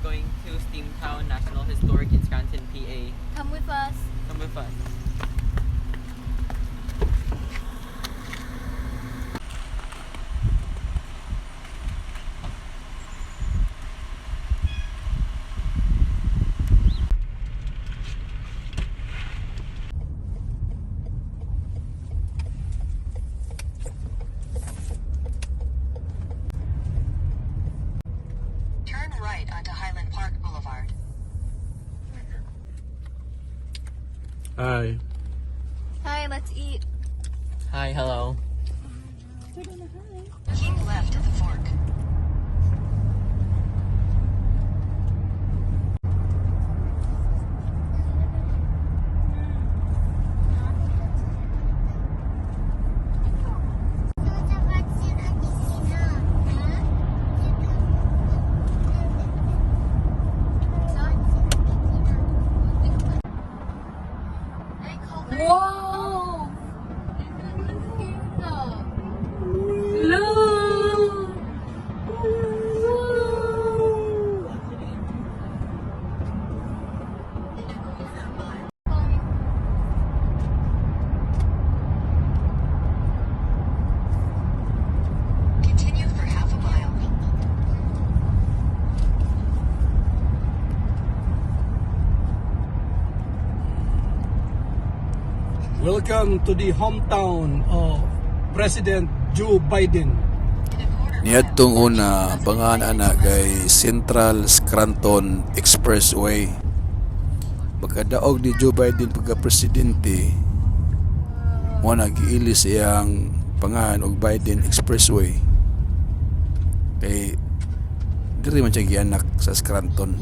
going to Steamtown National Historic in Scranton, PA. Come with us. Come with us. Turn right onto Highland Park Boulevard. Hi. Hi, let's eat. Hi, hello. Keep left at the fork. Whoa! Hello! Continue for half a mile. Welcome to the hometown of President Joe Biden. In a quarter mile, Niadtong una, ang pangalan ana kay Central Scranton Expressway. Pagkadaog ni Joe Biden pagka presidente, mo na giilis iyang pangalan og Biden Expressway. Kay diri man siya gianak sa Scranton.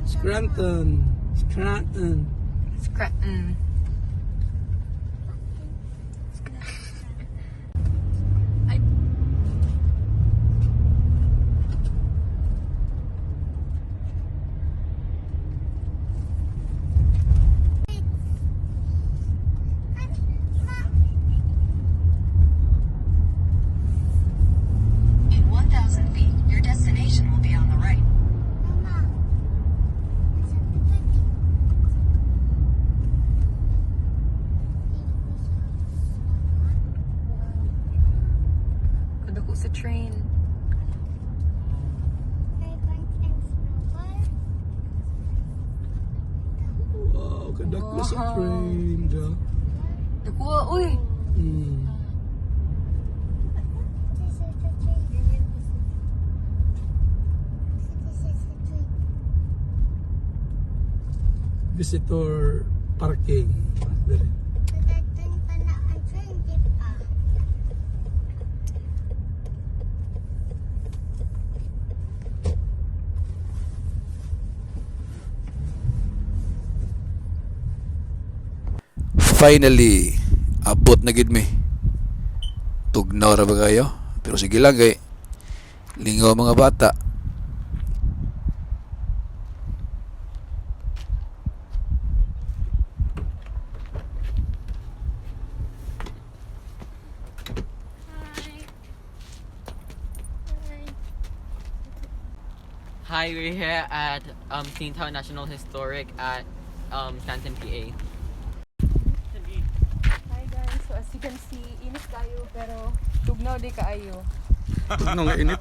Scranton. Scranton. Scranton. In 1,000 feet, your destination will be on the right. Kadako sa train. Wow, kadako sa train. Ja. Dako, uy! Visitor parking. Dere. Finally, abot na gid mi. Tugnaw ra ba kayo? Pero sige lang kay lingaw mga bata. Hi, we're here at Steamtown National Historic at Scranton, PA. Hi guys, so as you can see, init kayo pero tugnaw di kaayo. Tugnaw nga init.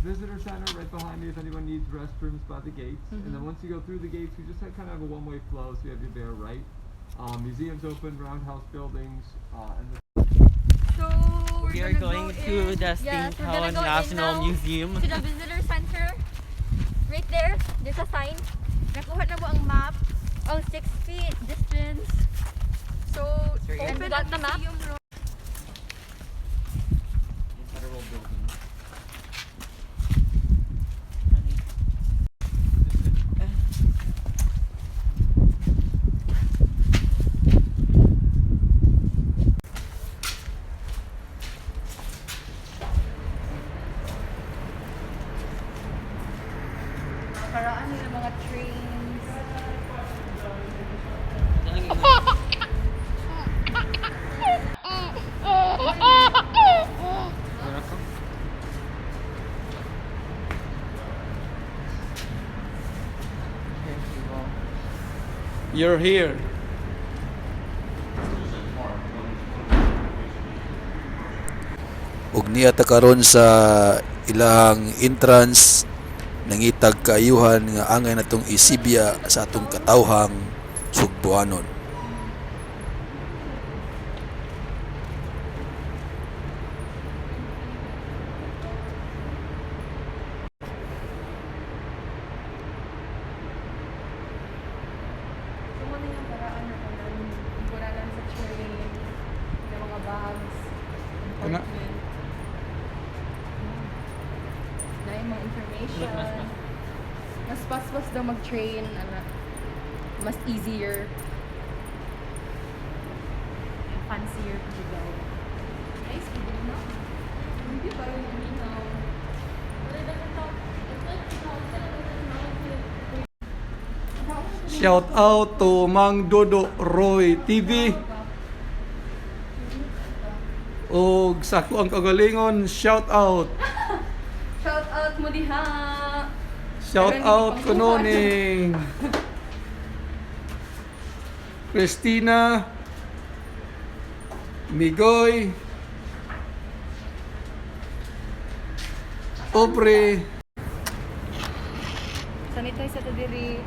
Visitor center right behind me if anyone needs restrooms by the gates. And then once you go through the gates, we just have kind of a one-way flow, so you have your bear right. Museums open, roundhouse buildings, and the So, we're We are gonna going go to in. the Yes, we're gonna Steamtown go in National now. Museum. To the visitor center. Right there, there's a sign. Nakuha na mo ang map. Oh, 6 feet distance. So, Sorry, open And got ang the map? museum room. Federal building. Paraan nila mga trains. You're here. Ug niya ta karon sa ilahang entrance, nangitag kaayuhan nga angay natong isibya sa atong katawhang Sugbuanon. So, mo na yung paraan na tanan. Kuralan sa train, ng mga bags, Kana. compartment. Na yung mga information. Mas paspas daw mag-train, ana. Mas easier. Fancier pa daw. Nice, hindi na. Hindi parang uminaw. Shout out to Mang Dodo Roy TV. Og sa ako ang kagalingon, shout out. Shout out mo diha! Shout Pero hindi out pang kuno ning Christina Migoy Aubrey. Sanitize sa diri.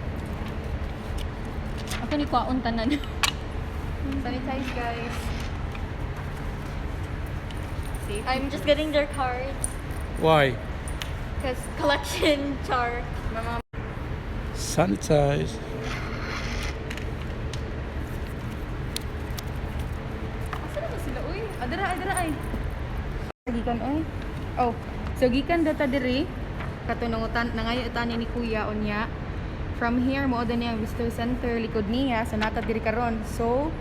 Ako ni kwaon tanan. Sanitize, guys. Safe. I'm just getting their cards. Why? Cause collection char. Mama, Sanitize. asa na ba sila? Uy, adara, adara ay. Gikan oy. Oh, so gikan data diri katunangutan nangayo tani ni kuya unya. From here mo ni ang visitor center likod niya so nata diri karon. So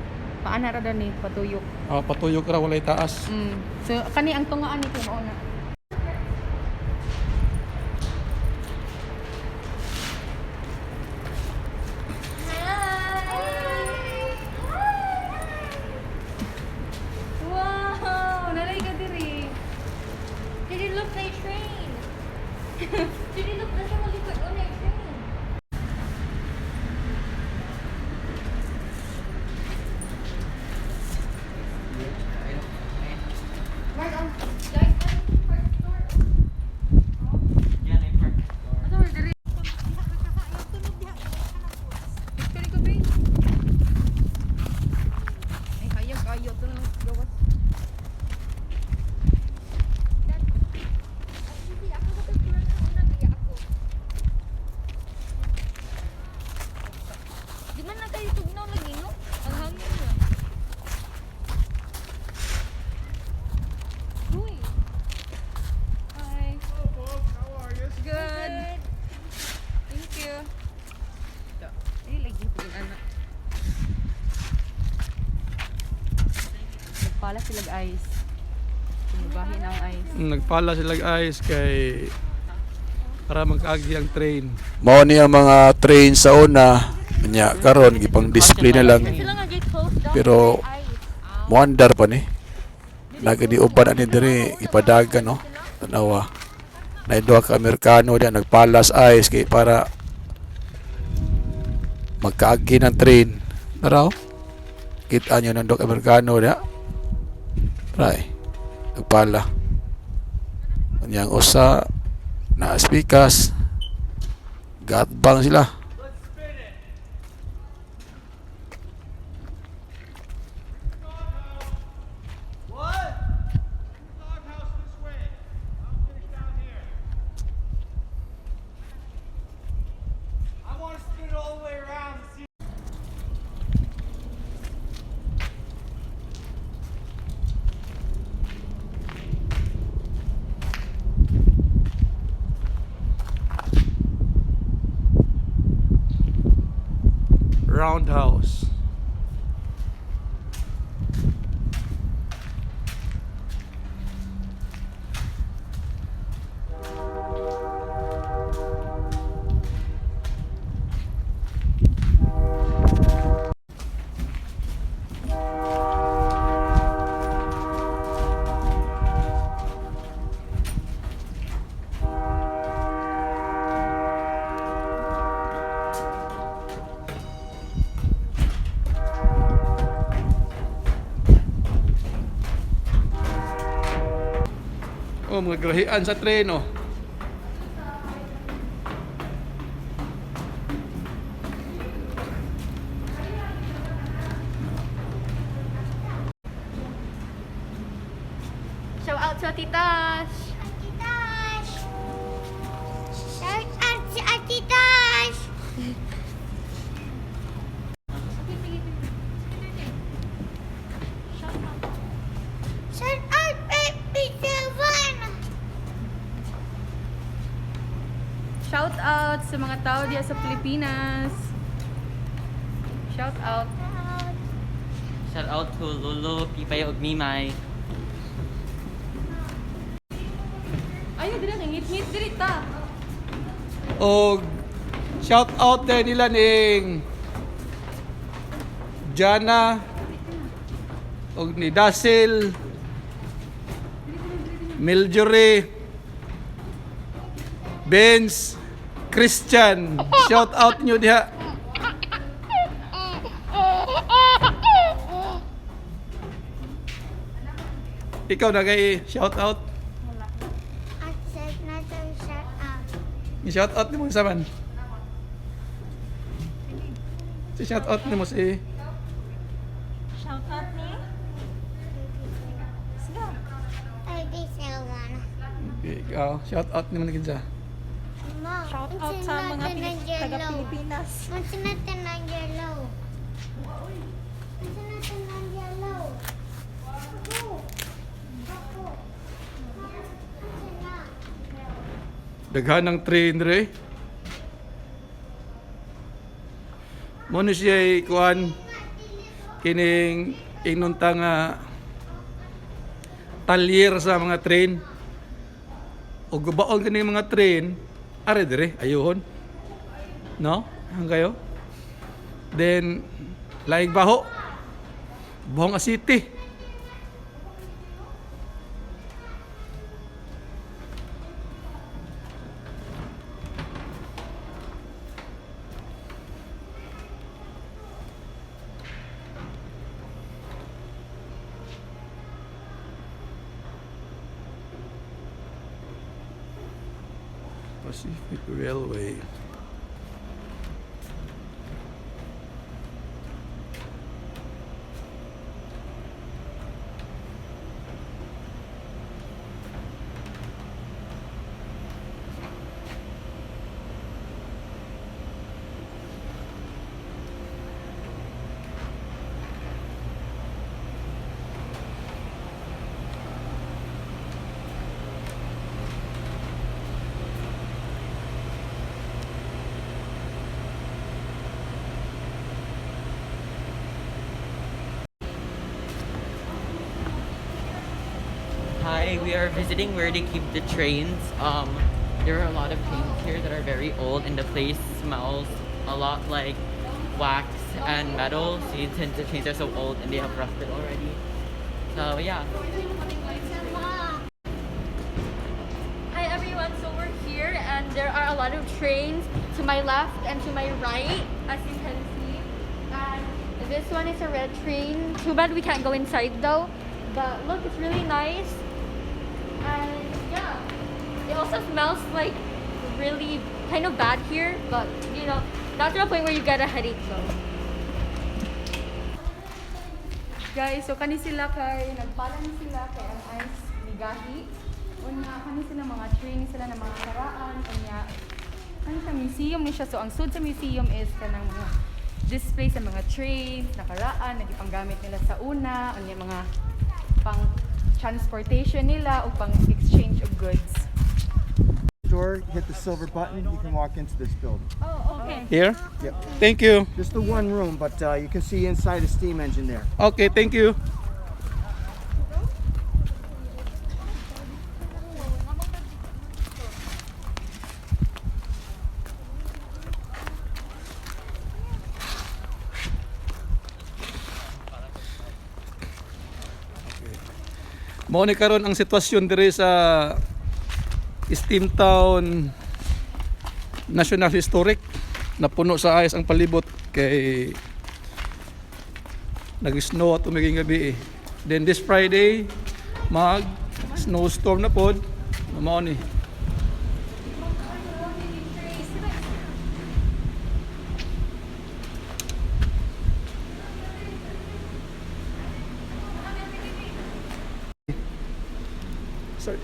paana ra ni patuyok. Ah, patuyok ra, walay taas. So kani ang tungaan ni kuya mao na. Hi! Wow, nalay ka diri. Did you look like train? Did you look like a likod on a train? Mark, ang guys, ang park store. Yeah, na park store. Ano diri? Picture ko, babe. Ay, hayag ayo to nang gawas. Di man na kayo tugnaw lagi, no? Ang hangin na. Uy. Hi. Hello, folks. How are you? Good. Thank you. Ay, lagi po yung anak. Nagpala sila ice. Tumubahin ang ice. Nagpala sila ice kay para magkaagi ang train. Mao ni ang mga train sa una nya karon gipang display na lang, Sila nga get close down pero sa ice. moandar pa ni. Nagadiuban ani diri ipadagan, no. Tanawa. Na duha ka Amerikano diya nagpalas ice kay para magkaagi ng train. Taraw. Kita nyo ng duha ka Amerikano diya. Try. Nagpala. Kanyang usa na speakers. Gatbang sila. Roundhouse. Oh, mga grahian sa train oh. Shout out to Ate Tash! Ate Tash! Shout out to Ate Tash! Shout out Baby Seven! Shout out sa mga tao diya sa Pilipinas. Shout out. Shout out to Lolo, Pipay ug Mimay. Ay, dili ngit-ngit diri ta. Og shout out din nila ning Jana og ni Dasil, Miljory, Benz, Christian. Shout out nyo diha. Ikaw na kay shout out. At said natin shout out. I-shout out nimo sa man. Si shout out nimo si Shout out ni? Baby Seven. Ikaw, shout out nimo na kinsa. Ma, Shout out sa mga taga-Pilipinas. Unsa natin ang yellow? Unsa natin ang yellow? Ako. Ako. Unsa na? Daghan ng train re. Mo ni siya kuan kining ingnon ta nga talyer sa mga train. O gubaon kini mga train, are dire ayuhon. No? Hang kayo? Then laing baho. Buhong a city. Pacific Railway. Hi, we are visiting where they keep the trains. There are a lot of trains here that are very old, and the place smells a lot like wax and metal. So since the trains are so old and they have rusted already. So yeah. Hi everyone, so we're here and there are a lot of trains to my left and to my right, as you can see. And this one is a red train. Too bad we can't go inside though. But look, it's really nice. And yeah, it also smells like really kind of bad here, but not to the point where you get a headache though. Guys, so kani sila kay nagpala ni sila kay ang ice migahi. Unya kani sila mga train sila ng mga karaan unya kani sa museum ni siya. So ang sud sa museum is kanang mga display sa mga trains nakaraan nagipanggamit nila sa una unya mga pang transportation nila o pang exchange of goods. Door, hit the silver button, you can walk into this building. Oh, okay. Here? Yep. Thank you. Just the one room, but you can see inside a steam engine there. Okay, thank you. Mao ni karon ang sitwasyon diri sa Steamtown National Historic. Napuno sa ayos ang palibot kay nag-snow at tumiging gabi eh. Then this Friday, mag snowstorm na pod. Mao ni. Sorry.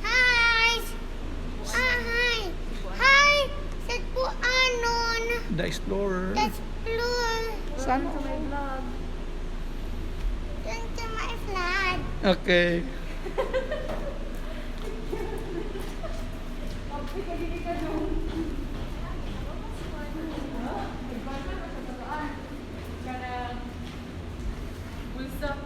Hi! Hi! Hi! Sa Puanon. The Explorer. That's blue. Sana. Come to my flag. Okay. Bulsa.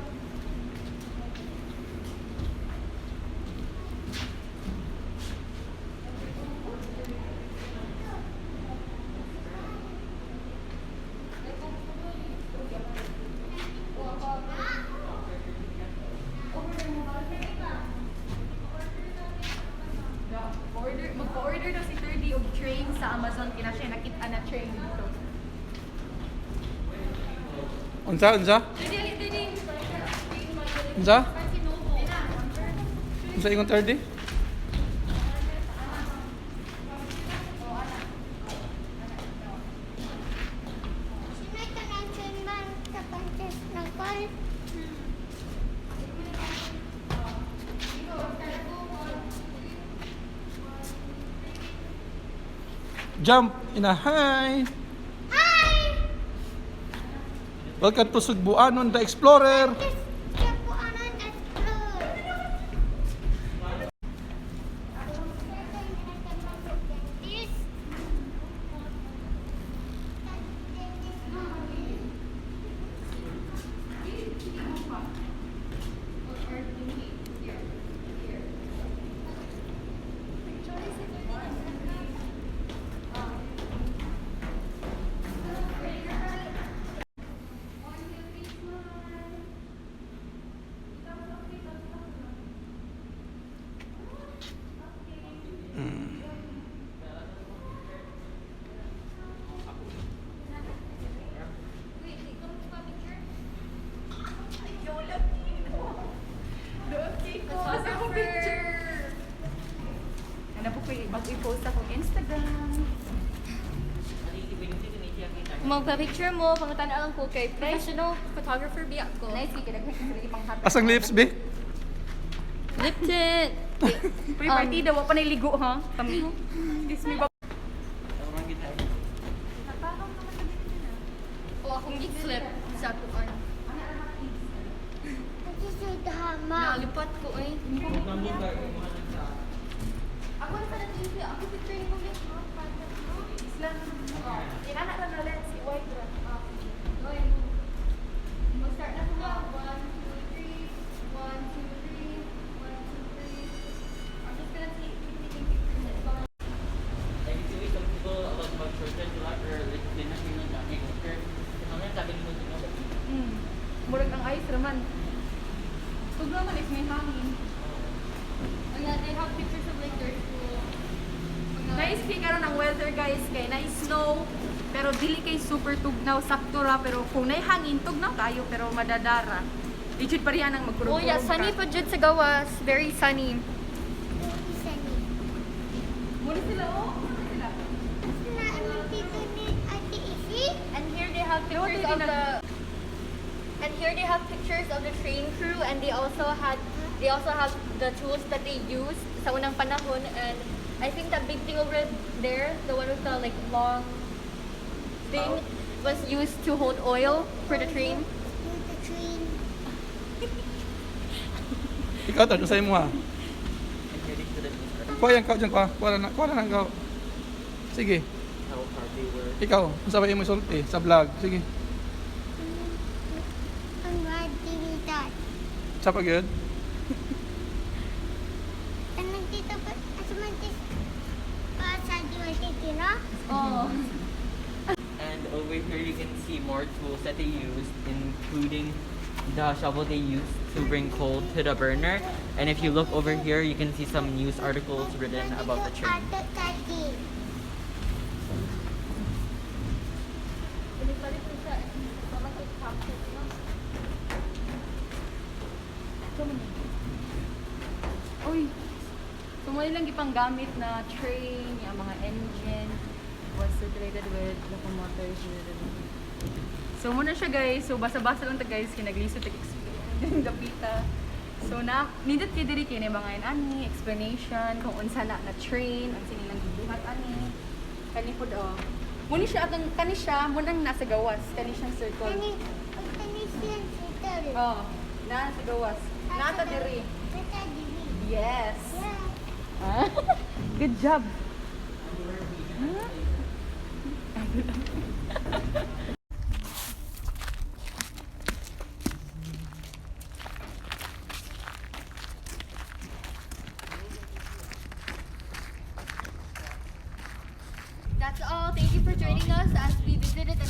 Order, magpa-order daw si 30 og train sa Amazon kina siya nakita na train dito. Unsa, unsa? Unsa? Unsa ingon 30? Sino ito ng train man sa pantes ng call? Jump in a high. Hi! Welcome to Sugbuanon the Explorer. This sa Puanon Explorer. This. Picture. Ano po ko mag-i-post akong Instagram. Magpa-picture mo, pangutan lang ko kay professional photographer biya ko. Nice kay daghan kasi pang happy. Asang lips, be? Lip tint. Pre partida wa pa nay ligo ha. Kami. Kiss me ba? O akong gi-slip sa tuon. Nagsusudhama. Nalipat ko eh. Ako na sa natin ako picture ni mo. Isla. Inana ra na lens si white ra. Mag-start na ko na. 1, 2, 3. 1, 2, 3. 1, 2, 3. I'm just gonna take, keep taking pictures. Like, you see some people like mag-shorten sila or like di na sila na Kinahanglan sabi nimo sila. Murag ang ice raman. Tugnaw man if may hangin. Oh yeah, they have pictures of like their school. Nice kay karon ang weather guys kay nice snow pero dili kay super tugnaw, sakto ra, pero kung nay hangin tugnaw kayo pero madadara. Di jud pareha nang magkurog. Oh yeah, sunny pa jud sa gawas. Very sunny. Sunny. Muna sila oh. Muna sila. Na imong tito ni Ate Isi? And here they have pictures of the And here they have pictures of the train crew, and they also have the tools that they used sa unang panahon. And I think that big thing over there, the one with the like long thing, was used to hold oil for the train. With the train. Ikaw to, sa imo ha. And here they put the newspaper, Kuha yan, kuha dyan, kuha. Kuha na, kuha na ikaw. Sige, how hard they were. ikaw. Unsa ba imo sulti sa vlog? Sige. Ang ready with that. Sa pa gyud. Ang nagtito pa, asa man tis pa sa diwati no? Oh. And over here you can see more tools that they used, including the shovel they used to bring coal to the burner. And if you look over here, you can see some news articles written about the train. Ato tati. Uy. So mo nilang gipanggamit na train, yung mga engine was circulated with locomotors. So muna siya, guys. So basa-basa lang ta, guys, kay naglisod tag explain dapita. So na nindot kay diri kini mga ani explanation kung unsa na na train, unsa nilang gibuhat ani. Kani pud oh. Muni siya atong kani siya mo nang nasa gawas, kani siyang circle. Kani, kani siya circle. Oh, naa sa gawas. Naa ta diri. Nata diri. Yes. Yeah. Ah, good job. That's all. Thank you for joining us as we visited the